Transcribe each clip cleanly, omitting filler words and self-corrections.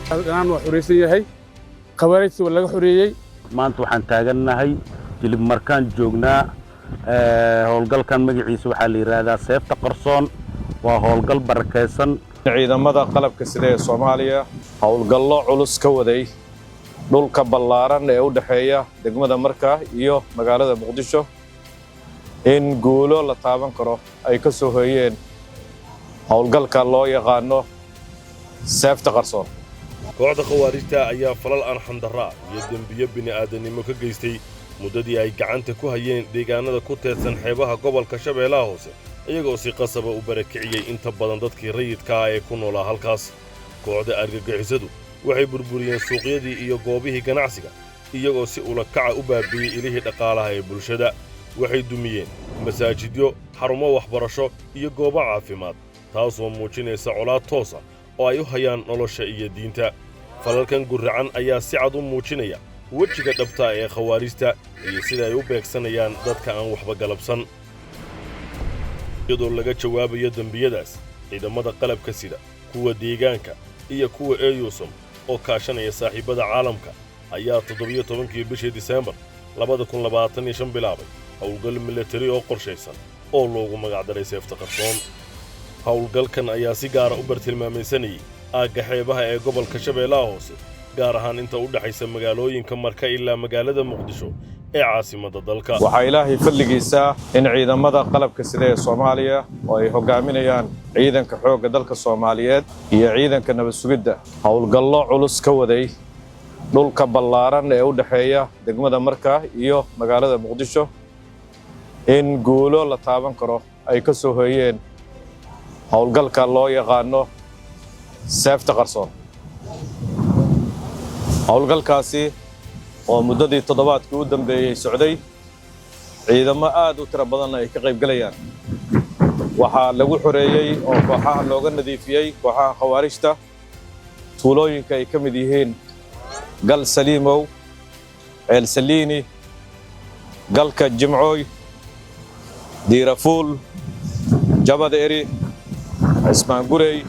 Dhanaan waa xoraysan yahay, khawaarijta waa laga xoreeyey. Maanta waxaan taagannahay Jilib Markaan joognaa. Howlgalkan magaciisa waxaa la yidhaahdaa Seefta Qarsoon. Waa howlgal barakaysan. Ciidamada qalabka sida ee Soomaaliya howlgallo culus ka waday dhulka ballaaran ee u dhexeeya degmada Marka iyo magaalada Muqdisho, in guulo la taaban karo ay ka soo hoyeen howlgalka loo yaqaano Seefta Qarsoon. Kooxda Khawaarijta ayaa falal arxandarraa iyo dembiyo bini'aadannimo ka geystay muddadii ay gacanta ku hayeen deegaannada ku teedsan xeebaha gobolka Shabeellaha Hoose, iyagoo si qasaba u barakiciyey inta badan dadkii rayidka ah ee ku noolaa halkaas. Kooxda argagixisadu waxay burburiyeen suuqyadii iyo goobihii ganacsiga, iyagoo si ulakaca u baabi'iyey ilihii dhaqaalaha ee bulshada. Waxay dumiyeen masaajidyo, xarumo waxbarasho iyo goobo caafimaad, taasoo muujinaysa colaad toos ah oo ay u hayaan nolosha iyo diinta. Falalkan gurracan ayaa si cad u muujinaya wejiga dhabta ee Khawaarijta iyo sida ay u beegsanayaan dadka aan waxba galabsan. Iyadoo laga jawaabayo dembiyadaas, ciidamada qalabka sida, kuwa deegaanka iyo kuwa AUSSOM oo kaashanaya saaxiibbada caalamka ayaa 17-kii bishii Diseembar 2025 bilaabay howlgal milatari oo qorshaysan oo loogu magacdaray Seefta Qarsoon. Howlgalkan ayaa si gaara u bartilmaamaysanayay aagga xeebaha ee gobolka Shabeellaha Hoose, gaar ahaan inta u dhexaysa magaalooyinka Marka ilaa magaalada Muqdisho ee caasimadda dalka. Waxaa Ilaahay fadligiisa in ciidamada qalabka sida ee Soomaaliya, oo ay hogaaminayaan ciidanka xoogga dalka Soomaaliyeed iyo ciidanka nabad sugidda, howlgallo culus ka waday dhulka ballaaran ee u dhexeeya degmada Marka iyo magaalada Muqdisho, in guulo la taaban karo ay ka soo hoyeen howlgalka loo yaqaano Seefta Qarsoon. Howlgalkaasi oo muddadii toddobaadkii u dambeeyey socday, ciidamo aad u tiro badanna ay ka qayb galayaan, waxaa lagu xoreeyey oo kooxaha looga nadiifiyey kooxaha Khawaarijta tuulooyinka ay ka mid yihiin Gal Saliimow, Ceel Saliini, Galka Jimcooy, Diirafuul, Jabad Eri, Cismaan Gurey.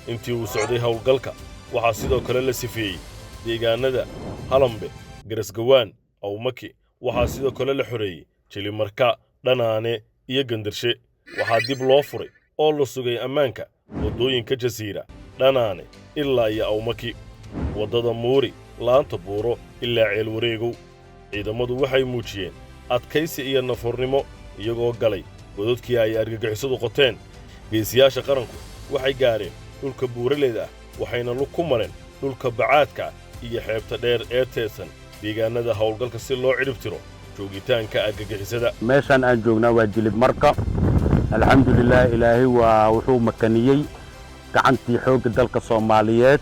Intii uu socday howlgalka, waxaa sidoo kale la sifeeyey deegaanada Halambe, Garasgawaan, Awmaki. Waxaa sidoo kale la xoreeyey Jilimarka, Dhanaane iyo Gandarshe. Waxaa dib loo furay oo la sugay ammaanka waddooyinka Jasiira, Dhanaane ilaa iyo Awmaki, waddada Muuri, Laanta Buuro ilaa Ceel Wareegow. Ciidamadu waxay muujiyeen adkaysi iyo nafurnimo, iyagoo galay godadkii ay argagixisadu qoteen. Geesiyaasha qaranku waxay gaareen dhulka buuraleyda ah, waxayna lug ku mareen dhulka bacaadka ah iyo xeebta dheer ee teedsan deegaanada howlgalka si loo cidhib tiro joogitaanka argagixisada. Meeshaan aan joognaa waa Jilib Marka. Alxamdulilah, Ilaahay waa wuxuu makaniyey gacantii xoogga dalka Soomaaliyeed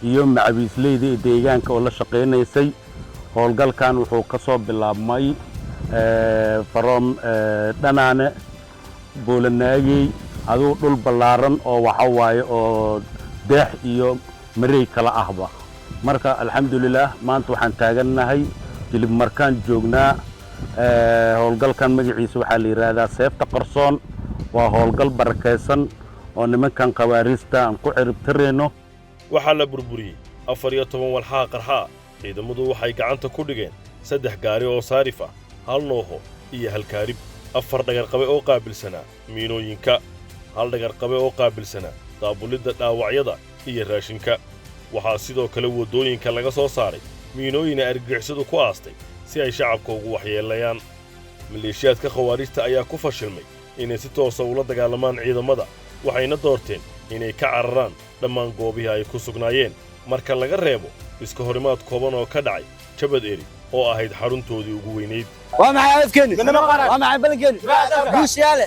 iyo macawiisleyda ee deegaanka oo la shaqaynaysay. Howlgalkan wuxuu ka soo bilaabmay from Dhanaane, Boolanaagey, aduu dhul ballaaran oo waxa waaye oo deex iyo mareey kala ahba. Marka alxamdulilah, maanta waxaan taagannahay Jilib Markaan joognaa. Howlgalkan magaciisa waxaa la yidhaahdaa Seefta Qarsoon. Waa howlgal barakaysan oo nimankan Khawaariista aan ku ciribtirayno. Waxaa la burburiyey 14 walxaha qarxaa. Ciidamadu waxay gacanta ku dhigeen saddex gaari oo saarif ah, hal Noho iyo hal kaarib, afar dhagarqabe oo qaabilsanaa miinooyinka, hal dhagarqabe oo qaabilsanaa daabulidda dhaawacyada iyo raashinka. Waxaa sidoo kale waddooyinka laga soo saaray miinooyin ay argagixisadu ku aastay si ay shacabka ugu waxyeelayaan. Maleeshiyaadka Khawaarijta ayaa ku fashilmay inay si toosa ula dagaalamaan ciidamada, waxayna doorteen inay ka cararaan dhammaan goobihii ay ku sugnaayeen, marka laga reebo iska horimaad kooban oo ka dhacay Jabad Eri oo ahayd xaruntoodii ugu weynayd. Waa maxay hadafkeeni? Waa maxay ballankeeni? Guushaale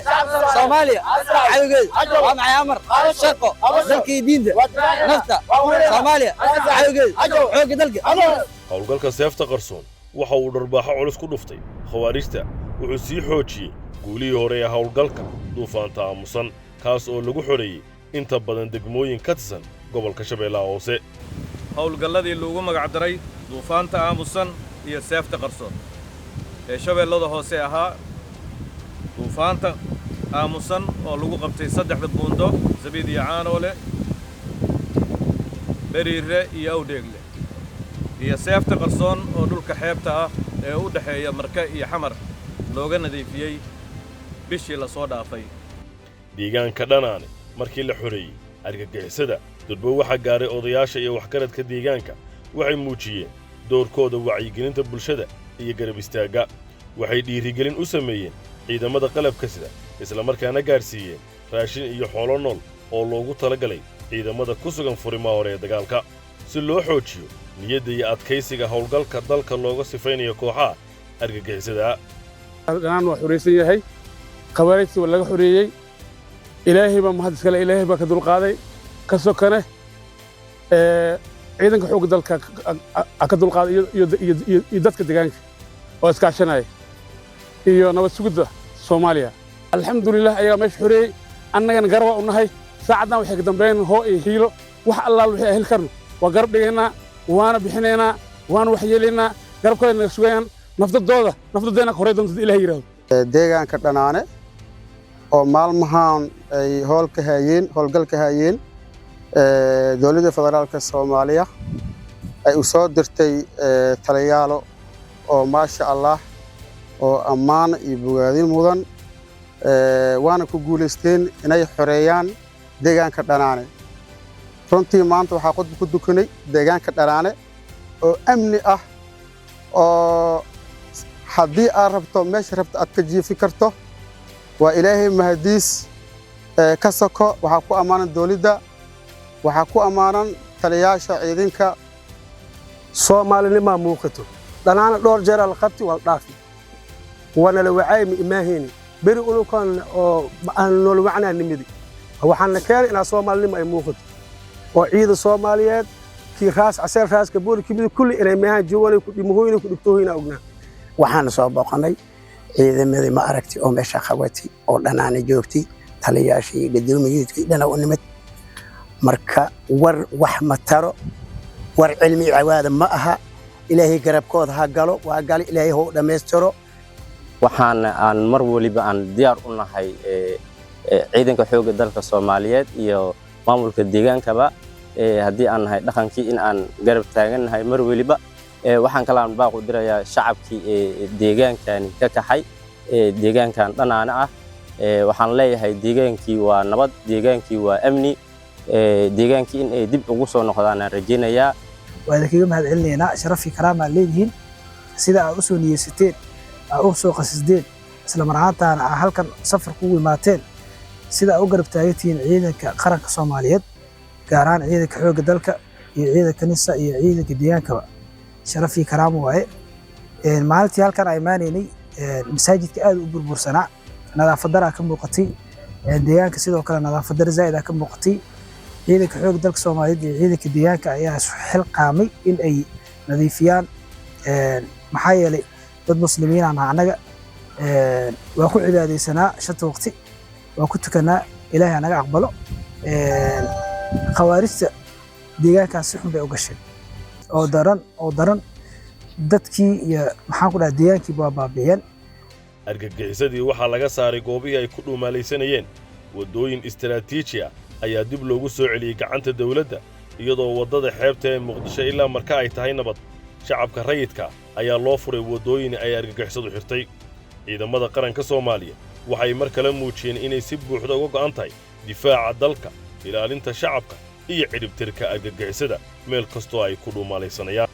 Soomaaliya cadowgeeda. Waa maxay amar shaqo dalka iyo diinta nafta Soomaaliya cadowgeeda, xoogga dalka. Howlgalka Seefta Qarsoon waxa uu dharbaaxo culus ku dhuftay Khawaarijta. Wuxuu sii xoojiyey guulihii hore ee howlgalka Duufaanta Aamusan, kaas oo lagu xoreeyey inta badan degmooyin ka tirsan gobolka Shabeellaha Hoose. Howlgalladii loogu magac daray Duufaanta Aamusan iyo Seefta Qarsoon ee Shabeellada Hoose ahaa, Duufaanta Aamusan oo lagu qabtay saddexda buundo, Sabiid iyo Caanoole. Beriire iyo Awdheegle iyo seefta qarsoon oo dhulka xeebta ah ee u dhexeeya Marka iyo Xamar looga nadiifiyey bishii la soo dhaafay. Deegaanka Dhanaane markii la xoreeyey argagixisada, durbo waxaa gaaray odayaasha iyo waxgaradka deegaanka. Waxay muujiyeen doorkooda wacyigelinta bulshada iyo garab istaagga. Waxay dhiirigelin u sameeyeen ciidamada qalabka sida, islamarkaana gaadhsiiyeen raashin iyo xoolo nool oo loogu talagalay ciidamada ku sugan furimaha hore ee dagaalka, si loo xoojiyo niyadda iyo adkaysiga howlgalka dalka looga sifaynayo kooxaha argagixisada. Dhanaan waa xoraysan yahay, khawaarijtii waa laga xoreeyey. Ilaahay baa mahad iskale, Ilaahay baa ka dulqaaday. Ka sokane ciidanka xoogga dalka ka dulqaaday iyo dadka deegaanka oo iskaashanaya iyo nabad sugidda Soomaaliya. Alxamdulilah, ayagaa meesha xoreeyey, annagana garaba u nahay. Saacaddan waxay ka dambeeyeen hoo iyo hiilo, wax allaal wixii heli karno waa garab dhigaynaa, waana bixinaynaa, waana wax yeelaynaa. Garabkooda naga sugayaan, nafdadooda nafdadeena ka horey doonta Ilaah yidhaahdo. Deegaanka Dhanaane oo maalmahan ay howl ka hayeen, howlgal ka hayeen dowladda federaalka Soomaaliya ay u soo dirtay taliyaalo oo maasha Allah oo ammaan iyo bogaadin mudan, waana ku guulaysteen inay xoreeyaan deegaanka Dhanaane. Runtii maanta waxaa qodba ku dukanay deegaanka Dhanaane oo amni ah, oo haddii aad rabto meesha rabto aad ka jiifi karto. Waa Ilaahay mahadiis. Ka soko waxaa ku ammaanan dowladda, waxaa ku ammaanan taliyaasha ciidanka. Soomaalinimaa muuqato. Dhanaana dhowr jeeraa la qabti, waa la dhaafi, waana la wacaaymi imaahayni beri unukan oo aan noola wacnaa nimidi. Waxaana keenay inaa soomaalinimo ay muuqato oo ciidan Soomaaliyeed kii raas Caseer, raaska booli kimid, kulli inay meehaan joogaan, ku dhimahooyna, ku dhigtooyna ognaa. Waxaana soo booqanay ciidamadii, ma aragtay, oo meesha qabatay oo Dhanaana joogtay, taliyaashii, gadoomiyiidkii dhana u nimid. Marka war wax ma taro, war cilmi cawaada ma aha. Ilaahay garabkooda ha galo, waa gal, Ilaahay hou dhammaystiro. Waxaan aan mar waliba aan diyaar u nahay ciidanka xoogga dalka Soomaaliyeed iyo maamulka deegaankaba, haddii aan nahay dhaqankii, in aan garab taagannahay mar waliba. Waxaan kalaan baaq u dirayaa shacabkii deegaankani ka kaxay, deegaankan Dhanaane ah. Waxaan leeyahay deegaankii waa nabad, deegaankii waa amni, deegaankii in ay dib ugu soo noqdaan aan rajaynayaa. Waa idinkaga mahad celinaynaa. Sharaf iyo karaama aad leedihiin sida aad u soo niyeysateen, aad u soo qasisdeen, isla mar ahaantaana aad halkan safar kugu imaateen, sida aad u garab taagantihiin ciidanka qaranka Soomaaliyeed, gaar ahaan ciidanka xoogga dalka iyo ciidanka NISA iyo ciidanka deegaankaba. Sharaf iyo karaamo waaye. Maalintii halkan aan imaanaynay, masaajidka aad u burbursanaa, nadaafad daraa ka muuqatay. Deegaanka sidoo kale nadaafad dara zaa'id aa ka muuqatay. Ciidanka xoogga dalka Soomaaliyeed iyo ciidanka deegaanka ayaa isu xilqaamay in ay nadiifiyaan, maxaa yeelay dad muslimiin aan nahay annaga. Waa ku cibaadaysanaa shanta waqti, waa ku tukanaa, Ilaahay anaga aqbalo. Khawaarijta deegaankaas si xun bay u gashay oo daran oo daran. Dadkii iyo, maxaan ku dhaha, deegaankiiba waa baabi'iyeen. Argagixisadii waxaa laga saaray goobihii ay ku dhuumaalaysanayeen. Waddooyin istaraatiiji ah ayaa dib loogu soo celiyey gacanta dawladda, iyadoo waddada xeebta ee Muqdisho ilaa Marka ay tahay nabad. Shacabka rayidka ayaa loo furay waddooyin ay argagixisadu xirtay. Ciidamada qaranka Soomaaliya waxay mar kale muujiyeen inay si buuxda uga go'an tahay difaaca dalka, ilaalinta shacabka iyo cidhibtirka argagixisada meel kastoo ay ku dhuumaalaysanayaan.